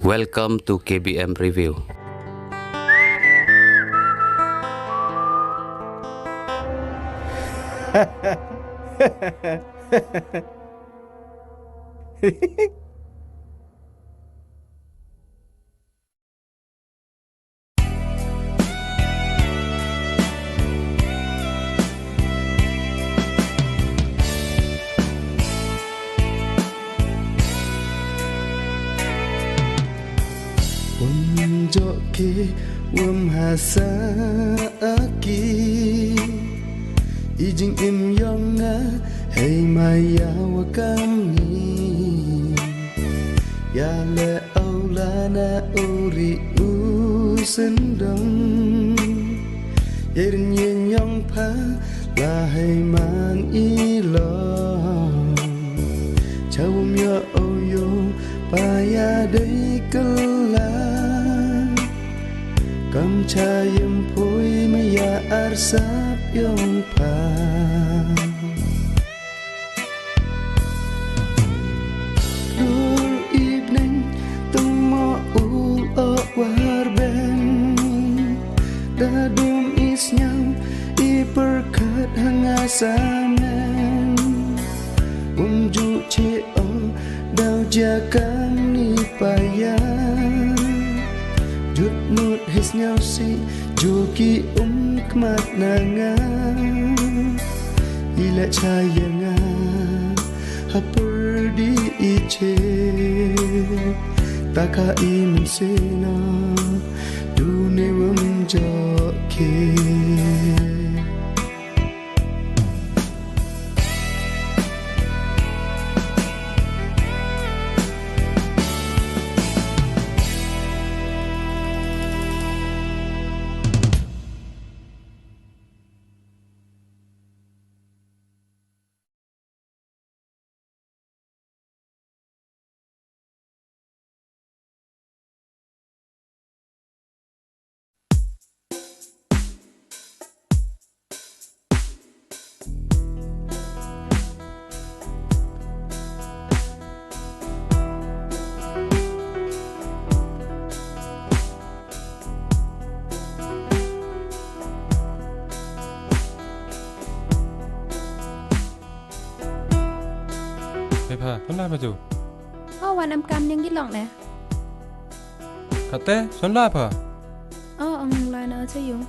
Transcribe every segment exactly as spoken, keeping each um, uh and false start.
Welcome to K B M Review. Wym jooh ki, wym hasa ki. I jingim yong nga, hei maya wa kam ni. Ya le au la na uri u sendong. Irin yin yong pha la hei man i long. Chawum ya au yo pa ya dei kela. Kam cha yem pui maya arsap yong pha. Lur evening, tung mo u o war ben. Da dum i sñiaw, i pyrkhat ha nga samen. Um ju che o, daw ja kam ni paya. Jut mut his ñiaw si, ju ki um khmat na nga. I la cha ya nga, ha pyrdi i che. Ta ka i mynsiem na, du ne wym jooh ki. Hei pha, pha na pha ju. Oh, wan em kam niang ki long ne. Kate, son la pha. Oh, ong lai na cha yung.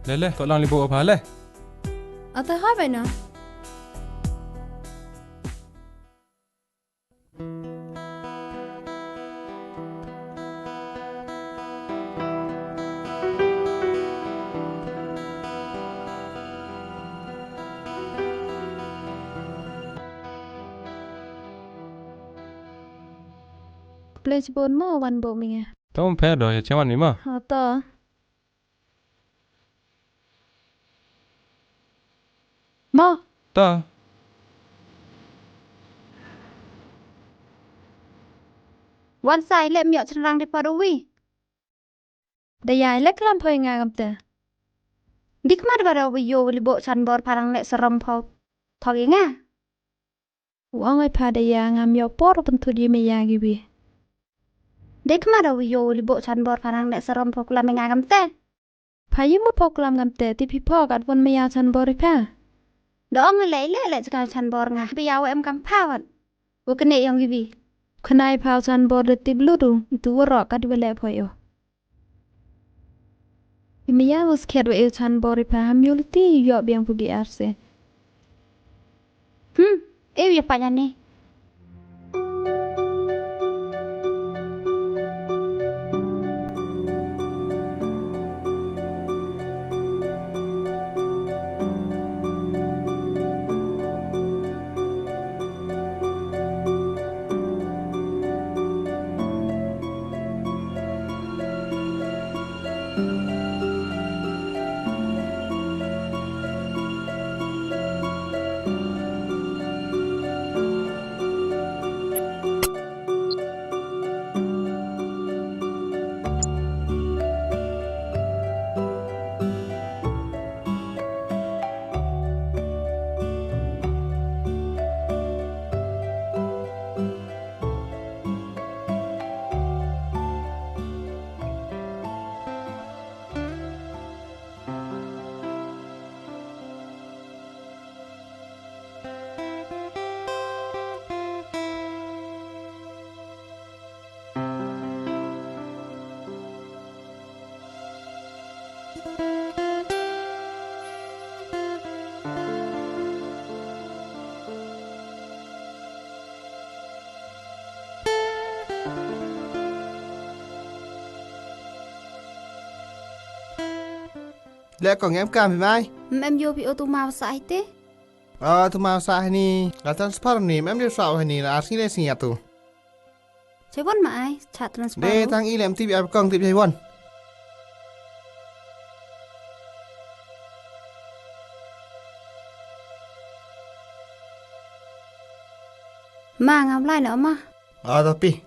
Le le, to lang li bo pha le. Ata ha bai na. Khublei chibun mo wan bok mi nga. To mo pher do ya chewan mi mo. Ha to. Mo. To. Wan sa i leh miok chynrang de pha da wi. Da ya i leh klam pha i nga kamte. Dik mat ba da wi yo wi li bok chan bor pharang leh sarom pha thok i nga. U ong ai pha da ya ngam yoh por pynthut ïa me ïa ki wi. Dei khmat da u yoh li bok chan bor pharang ne sarom pok lam nga ngam te. Pha ïa mut pok lam ngam te tip hi pok at won me ïa chan bor i pha. Da ong le le le chan bor nga bi ïa em kam pha wat. U kene yong ki wi. Khnai pha chan bor da tip lut u tu warok kat wele pho yo. Ïa me ïa u skhet wa eu chan bor i pha ham ïa u liti ïoh biang pu bi arse. Hmm, eu ïa pa ïa ne. Leh ko, ngam kam phi mai. Mem yo phi o tu mau sa ai te. O tu mau sa ni. La transfer ni, mem yo sa ni, la ar sngi le sngi atu. Che won ma ai, cha transfer. De tang i lem tip ya kong tip ya won. Ma ngam lai na ma. A tapi.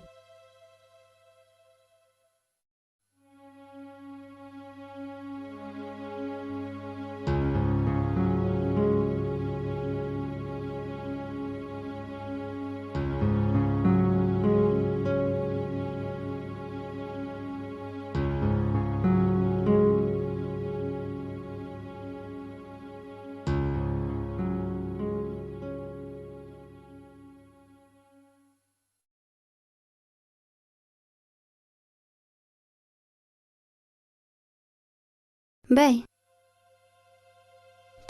Bei.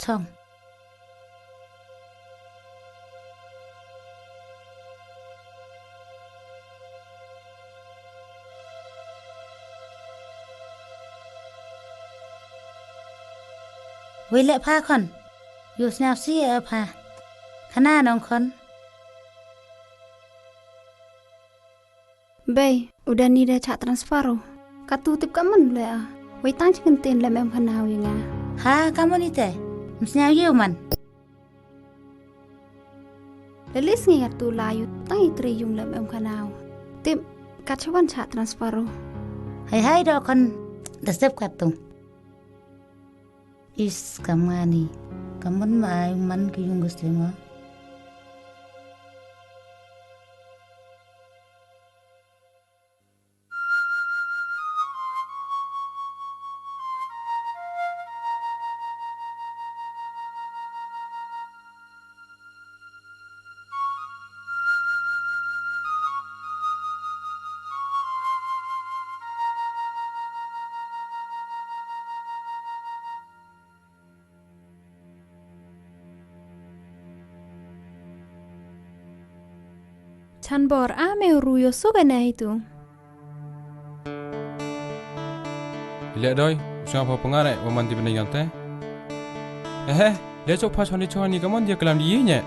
Chong. Wei leh pha khon. Yu sniaw si e pha. Khana nong khon. Bei, u Dani da chah transfer u. Katu tip ka man le a. Wei tang chi kynten lem em khana u ïa nga. Ha, ka man ite. Ym sniaw ïa u man. Lele sngi katu la yu tang i tri yung lem em khana u. Tip, kat chawan chah transfer u. Hai hai do khon da step katu. Is ka mani. Ka man ma ai man ki yung ka step ma. Chanbor, a me ru yo su ka nai tu. Ile doi, u sngap ha panga ne, wa man di benai ngante. Eh, eh, le chok pa choni choni ka man di kalam di ye nye.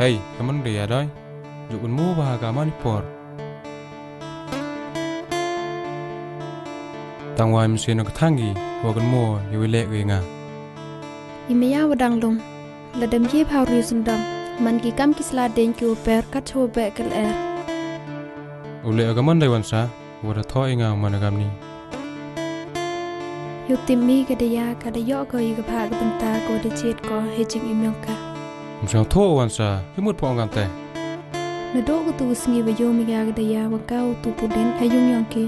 Hei, ka man di ya doi. Juk un mu ba ka man di por. Tang wa im sien ka thangi, wa kan mu, ye wile ke nga. Ime ya wa dang lung. La dem ye pha ri sendam. Man ki kam ki sla deng ki u per kat chwa be kel er. U le ka man dai wan sa, wa da tho i nga man agam ni. Yu tim mi ka da ya ka da yo ko i ka pha ka bynta ko da chet ko he jing i myong ka. Ym sngewthuh wan sa, hi mut pho ngam te. Naduh ka tu sngi ba yu mi ka ka da ya wa ka u tu pudin ha yung yong ki.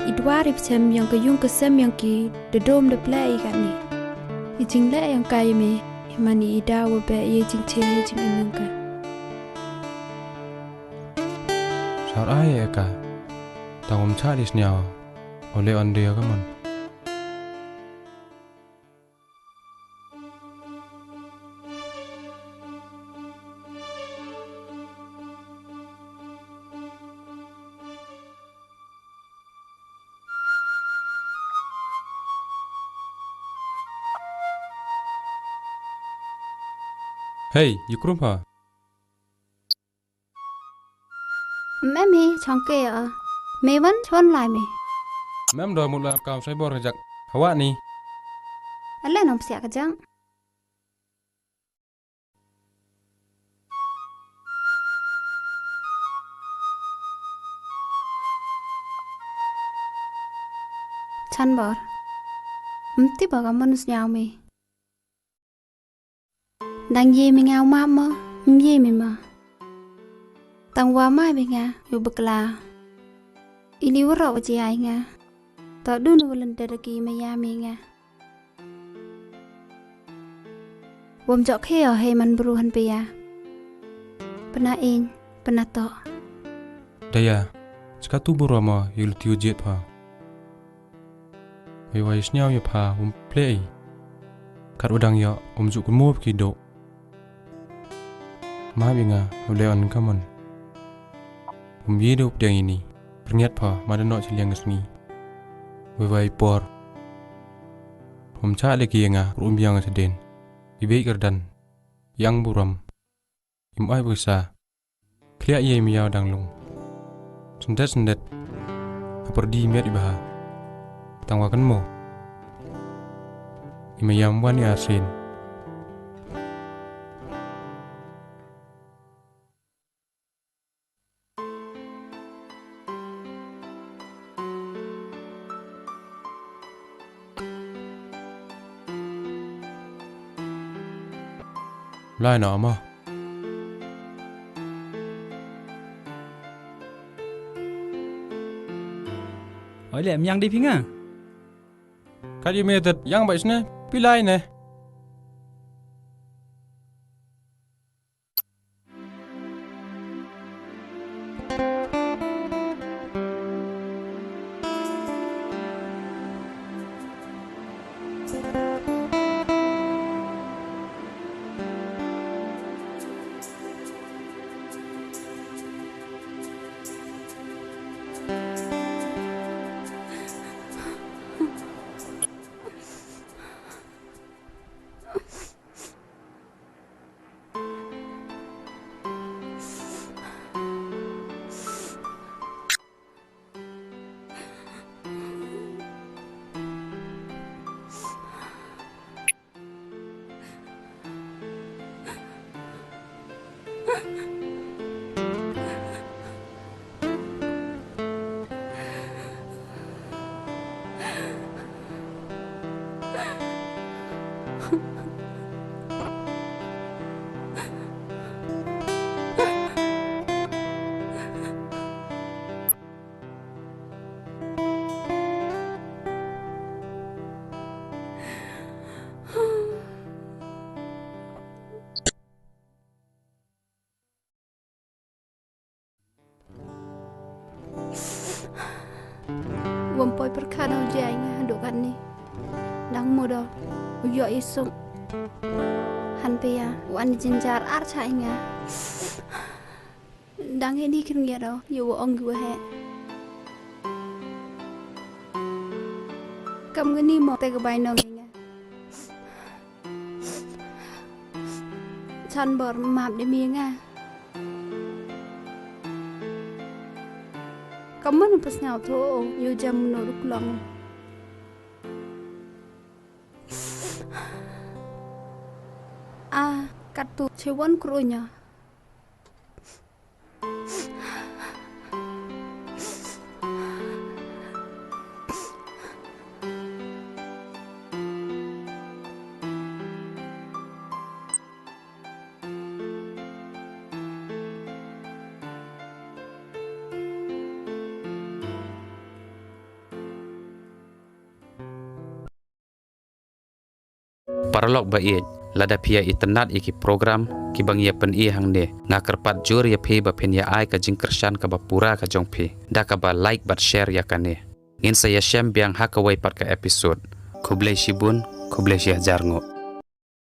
I dwar i pchem yong ka yung ka sem yong ki da dom da ple i ka ni. I jingleh yong ka i me, i mani i da wa be i jingche i jing i yong ka. Sar ai e ka, tang um cha di sniaw, o le on de ka mon. Hei, yu krum ha? Mem hi chong ke ya. Me wan chon lai me. Mem do mut la kam sai bor jak. Hawa ni. Ale nong psiak ka jang. Chanbor. Mti ba ka manus nyau me. Dang ye mi nga u map mo, m ye mi mo. Tang wa mai bi nga, u bakla. Ini waro wa ji ai nga. Ta dun wa lynda da ki ma ya mi nga. Wam jok he o he man bru han pe ya. Pena in, pena to. Daya, chka tu bru ma, yu lu tiu jet pa. Wei wei sniaw ïa pha um plei. Kat u dang ïa um ju kynmo ki do. Map ïa nga, u Leon Kamon. Um ïoh dup dang ini. Pyrngiat pha, ma da noh chiliang sngi. Wei wei por. Um cha leki ïa nga, rum biang sa den. Ibe kyrdan. Yang buram. Im ai pisa. Khliah ïa i miaw dang lung. Sendet sendet. Hapar di miat i baha. Tang wa kan mo. I mayam wan i asin. Lai na ama. Oi le, myang di phi nga. Kat ïa me tet yang bai sne, pi lai ne. Wam poi pyrkhat u jia ïa nga haduh katne. Dang mudo u ïoh isuk. Han pia u an jynjar ar cha ïa nga. Dang ïa ni kin ngia do ïa u ong gu he. Kam ngani mo te ka bai nong ïa nga. Chan bor map de mi nga. Kam manu pas ngau tho ïa u jam no ruk long. A kat tu che wan kru nya. Paralok ba ïeit, lada phi ïa itynnad ïa ki program kiba ngi ïa pyni hangne, nga kyrpad jur ïa phi ba phin ïa ai ka jingkyrshan kaba pura ka jong phi da kaba like bad share ïa kane. Ngin sa ïashem biang ha kawei pat ka episode. Khublei shibun, khublei shihajar nguh.